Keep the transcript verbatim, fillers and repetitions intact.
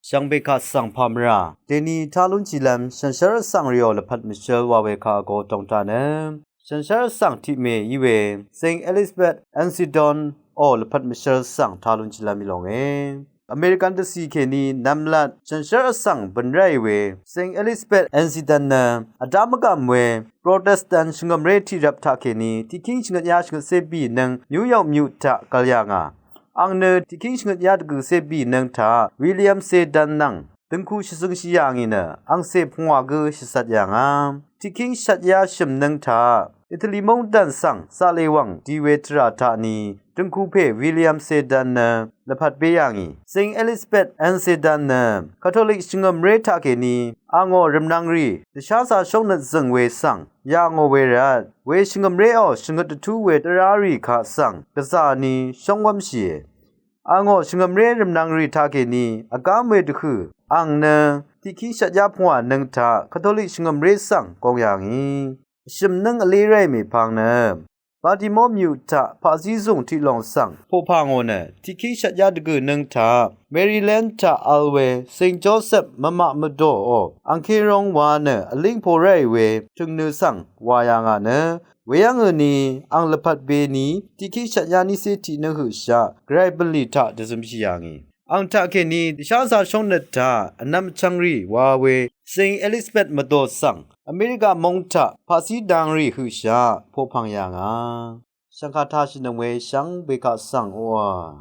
shvngbe kaq svng pàmvrà dèni tá lúnshìlv́m shànshér vsvng rìò lvpat mvshǿl wa we kaq vgō tòng taq nø shànshér vsvng tiqmè í we Saint Elizabeth Ann Seton ò lvpat mvshǿl svng tá lúnshìlv́m í lònge. American dvcì kèní nvmlat shànshér vsvng bø̀n ráì we Saint Elizabeth Ann Seton nø vdá mvgàm we Protestant shvngø̀mré tiqrvp taqkèní tiqkíng shvngøtyá shvngøtcé bìnøng New York myuq taq gvl yà ngà. Àng nø tiqkíng shvngøtyá dvgø̀cé bìnøng taq William Seton nvng døngku shvzøngshì yà ngì nø angcè pungwà gø shvcvt yà ngà. Tiqkíng shvtyá shø̀mnøng taq Italy móngdàn svng zaqlè wv̀ng di we tvrà taqni døngku pè William Seton nø lvpat bé yà ngì. Saint Elizabeth Ann Seton nø Katolik shvngø̀mré taqkèní àngò rvmnvng rì dvsházā shóngnøt zø̀ng we svng yà ngò we rvt we shvngø̀mréò shvngøt dvtú we dvrá rì kaq svng gvzà ni shóngwv́mshìe. Àngò shvngø̀mré rvmnvng rì taqkèní vgám we dvhø̀ àng nø tiqkíng shvtyá pungwà nøng taq Katolik shvngø̀mré svng gong yà ngì. Vshø̀mnǿng vlé ráì mèpvng nø Baltimore myuq taq paqzí zùng tiqlòng svng poqpà ngò nø tiqkíng shvtyá dvgø̀ nøng taq Maryland taq vl we Saint Joseph mvmaq mvdòò angké róng wa nø vlíng po ráì we tø̀ngnø svng wà yà ngà nø weyv́ngø ni àng lvpat beni tiqkíng shvtyá nícé tiqnøng høqshaq gvray bv̀nlì taq dvzømshì yà ngì. Àng taqkèní dvsházā shóngnøt taq vnvm vchvng rì wa we Saint Elizabeth mvdò svng America móng taq paqzí dang rì høqshaq poqpv̀ng yà ngà. Shv̀ngkà tashìnøng we shvngbe kaq svng oqà